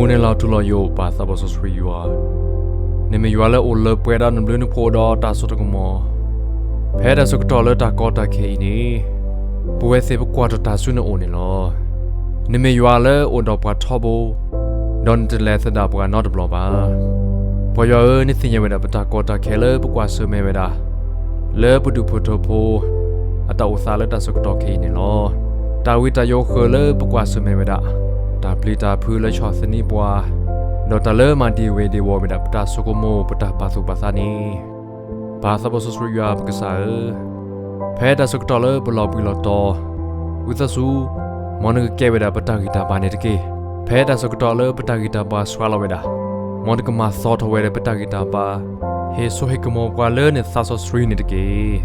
မုၢ်နံၤလီၤထူလီၤယိာ် ပၢ်သးဘၣ်စီဆှံယွၤ, နမ့ၢ်ယွၤလၢအိၣ်လၢပှဲၤဒီးနဘျုးနဖှိၣ်ဒီးတၢ်စိတၢ်ကမီၤ, ဖဲတၢ်ဆၢကတီၢ်လၢတၢ်ကီတၢ်ခဲအံၤန့ၣ်, ပဝဲသ့ၣ်ပကွၢ်ထီၣ်တၢ်ဆူနအိၣ်န့ၣ်လီၤ. နမ့ၢ်ယွၤလၢအိၣ်ဒီးပှၤထီဘိ, ဒီးနတလဲၤသဒၣ်ပှၤနီတဘျီဘၣ်. ပၢ်ယွၤဧၢ, နသ့ၣ်ညါဝဲဒၣ်ပတၢ်ကီတၢ်ခဲလၢပကွၢ်ဆၢၣ်မဲာ်ဝဲဒၣ် လၢပဒူၣ်ဖိထၢဖိ အတၢ်အိၣ်သးလၢတၢ်ဆၢကတီၢ်ခဲအံၤန့ၣ်လီၤ. တၢ်ဝံတၢ်ယိးဃၢၤလၢပကွၢ်ဆၢၣ်မဲာ်ဝဲဒၣ်, တၢ်ပျံၤတၢ်ဖုးလၢဆီၣ်သနံးပှၤ, ဒီးတၢ်လၢမၤဒံၣ်ဝ့ၤဒ့ၣ်ဝီၤဝဲဒၣ်ပတၢ်ဆိကမိၣ် ပတၢ်ပာ်သူၣ်ပာ်သးန့ၣ်, ပၢ်သးဘၣ်စီဆှံယွၤပကစၢ်ဧၢ, ဖဲတၢ်ဆၢကတီၢ်လၢပလီၤဘှံးလီၤတီၤ, ဝံသးစူၤ, မ်နကကဲဝဲဒၣ်ပတၢ်ဂံၢ်တၢ်ဘါန့ၣ်တက့ၢ်. ဖဲတၢ်ဆၢကတီၢ်လၢပတၢ်ဂံၢ်တၢ်ဘါဆှးလီၤဝဲဒၣ်, မ်နကမၤသီထီၣ်ဝဲဒၣ်ပတၢ်ဂံၢ်တၢ်ဘါ, ဟ့ၣ်စိဟ့ၣ်ကမီၤပှၤလၢနသးစီဆှံန့ၣ်တက့ၢ်.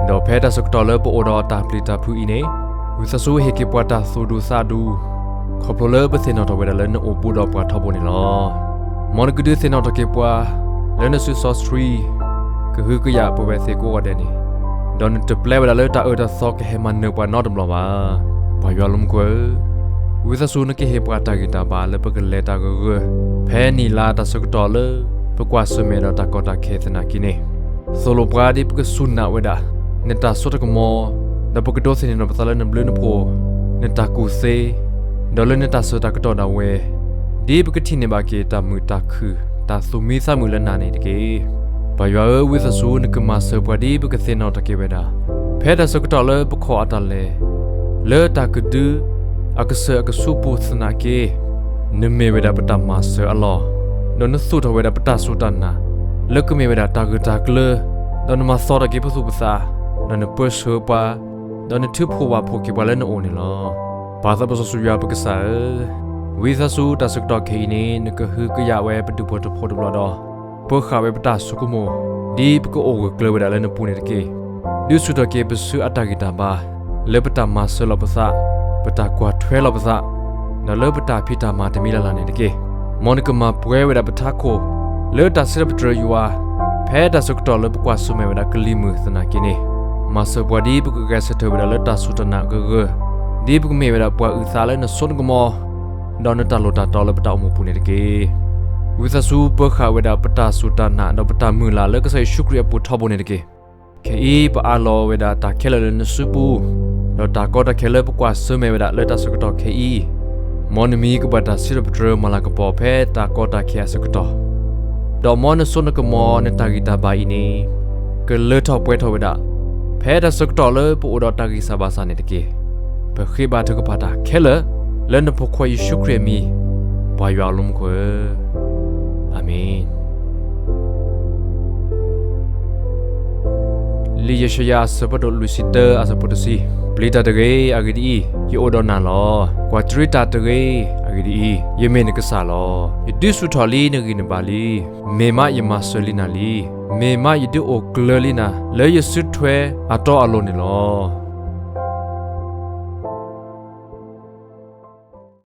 ဒီးဖဲတၢ်ဆၢကတီၢ်လၢပအိၣ်ဒီးတၢ်ပျံၤတၢ်ဖုးအံၤန့ၣ်, ဝံသးစူၤဟ့ၣ်က့ၤပှၤတၢ်သူၣ်ဒူသးဒူ, ခီဖျိလၢပသ့ၣ်နီၣ်ထီၣ်ဝဲဒၣ်လၢနအိၣ်ဘူးဒီးပှၤထီဘိန့ၣ်လီၤ. မ်နကဒုးသ့ၣ်နီၣ်ထီၣ်က့ၤပှၤ လၢနစုစီဆှံ ကဟုကယာ်ပဝဲသ့ၣ်ကိးဂၤဒဲးန့ၣ်, ဒီးနတပျဲဝဲဒၣ်လၢတၢ်အၢတၢ်သီကဟဲမၤနၢၤပှၤနီတဘျီဘၣ်. ပၢ်ယွၤလၢမူခိၣ်ဧၢ, ဝံသးစူၤနကဟ့ၣ်ပှၤတၢ်ဂံၢ်တၢ်ဘါလၢပကလဲၤတၢ်ဂၢၢ်ဂၢၢ်, ဖဲနံၣ်လါတၢ်ဆၢကတီၢ်လၢ ပကွၢ်ဆၢၣ်မဲာ်ဒီးတၢ်ကီတၢ်ခဲသနာ်က့န့ၣ်, သိၣ်လိပှၤဒ်ပကစူၢ်နာ်ဝဲဒၣ် နတၢ်စိတၢ်ကမီၤ, ဒီးပကဒိးသန့ၤထီၣ်ပသးလၢနဘျုးနဖှိၣ်, နတၢ်ကူၣ်သ့, ဒီးလၢနတၢ်ဆၢတၢ်ကတီၢ်ဒၣ်ဝဲ, ဒ်ပကထံၣ်န့ၢ်ဘၣ်က့ၤတၢ်မုာ်တၢ်ခုၣ် တၢ်သူၣ်မံသးမုာ်လၢနၤန့ၣ်တက့ၢ်. ပၢ်ယွၤဧၢ, ဝံသးစူၤနကမၤစၢၤပှၤဒ်ပကသ့ၣ်နီၣ်ထီၣ်က့ၤဝဲဒၣ်, ဖဲတၢ်ဆၢကတီၢ်လၢပခီၣ်အတၢ်လဲၤ လၢတၢ်ကဒု အကစၢၢ်အကဆူးပူၤသနာ်က့, နမ့ၢ်ဝဲဒၣ်ပတၢ်မၤစၢၤအလီၢ်, ဒီးနသူၣ်ထီၣ်ဝဲဒၣ်ပတၢ်စူၢ်တၢ်နာ် လၢကမ့ၢ်ဝဲဒၣ်တၢ်ဂၢၢ်တၢ်ကျၢၤ, ဒီးနမၤသီထီၣ်က့ၤပသူၣ်ပသး, ဒီးနပၢဆှၢပှၤ, ဒီးနထုးဖှိၣ်ဘၣ်ဖှိၣ်က့ၤပှၤလၢနအိၣ်န့ၣ်လီၤ. ပၢ်သးဘၣ်စီဆှံယွၤပကစၢ်ဧၢ, ဝံသးစူၤတၢ်ဆၢကတီၢ်ခဲအံၤန့ၣ် နကဟုကယာ်ဝဲပဒူၣ်ဖိထၢဖိတဘျီဒီး, ပၢဃာ်ဝဲပတၢ်ဆိကမိၣ်, ဒ်ပကအိၣ်ဂၢၢ်ကျၢၤဝဲဒၣ်လၢနပူၤန့ၣ်တက့ၢ်. ဒုးဆူၣ်ထီၣ်က့ၤပစုအတၢ်ဂံၢ်တၢ်ဘါ, လၢပတၢ်မၤစၢၤလီၤပသး, ပတၢ်ကွၢ်ထွဲလီၤပသး, ဒီးလၢပတၢ်ဖံးတၢ်မၤတမံၤလၢ်လၢ်န့ၣ်တက့ၢ်. မ်နကမၤပှဲၤဝဲဒၣ်ပထးခိၣ်, လၢတၢ်စံးထီၣ်ပတြၢၤယွၤ, ဖဲတၢ်ဆၢကတီၢ်လၢပကွၢ်ဆၢၣ်မဲာ်ဝဲဒၣ်ကလံၤမုၢ်သနာ်က့န့ၣ်, မၤစၢၤပှၤဒ်ပကဂဲၤဆၢထၢၣ်ဝဲဒၣ်လၢတၢ်စူၢ်တၢ်နာ်ဂၢၢ်ဂၢၢ်, ဒ်ပကမ့ၢ်ဝဲဒၣ်ပှၤအုၣ်သးလၢနစိနကမီၤ, ဒီးနတၢ်လိၣ်တၢ်တီလၢပတၢ်အိၣ်မူပူၤန့ၣ်တက့ၢ်. ဝံသးစူၤပၢဃာ်ဝဲဒၣ်ပတၢ်စူၢ်တၢ်နာ်ဒီးပတၢ်မုၢ်လၢ်လၢကစၢ်ယ့ၣ်ၡူးခရံာ်အပူၤထီဘိန့ၣ်တက့ၢ်. ခဲအံၤပအးလီၤဝဲဒၣ်တၢ်ခဲလၢာ်လၢနစုပူၤ, ဒီးတၢ်ကီတၢ်ခဲလၢပကွၢ်ဆၢၣ်မဲာ်ဝဲဒၣ်လၢတၢ်ဆၢကတီၢ်ခဲအံၤ, မ်နမံၤကဘၣ်တၢ်စံးထီၣ်ပတြၢၤမၤလၤကပီၤဖဲတၢ်ကီတၢ်ခဲအဆၢကတီၢ် ဒီးမ်နစိနကမီၤနတၢ်ဂံၢ်တၢ်ဘါအံၤန့ၣ်, ကလၢထီၣ်ပှဲၤထီၣ်ဝဲဒၣ်, ဖဲတၢ်ဆၢကတီၢ်လၢပအိၣ်ဒီးတၢ်ဂံၢ်စၢ်ဘါစၢ်န့ၣ်တက့ၢ်. ပဃ့ဘါထုကဖၣ်တၢ်ခဲလၢာ်, လၢနဖိခွါယ့ၣ်ၡူးခရံာ်အမံၤ, ပၢ်ယွၤလၢမူခိၣ်ဧၢ, အၤမ့ၣ်. လံာ်ယၡါယၤအဆၢဖးဒိၣ်လွံၢ်ဆံတၢအဆၢဖိတဆံ, ပျံၤတၢ်တဂ့ၤ, အဂ့ၢ်ဒ်အံၤ, ယအိၣ်ဒီးနၤလီၤ. ကွၢ်တရံးတၢ်တဂ့ၤ, အဂ့ၢ်ဒ်အံၤ, ယမ့ၢ်နကစၢ်လီၤ. ယဒုးဆူၣ်ထီၣ်လံနဂံၢ်နဘါလံ. မ့ၢ်မးယမၤစၢၤလံနၤလံ. မ့ၢ်မးယဒုးအိၣ်ကျၢၤလံနၤ လၢယစုထွဲအတီအလိၤန့ၣ်လီၤ.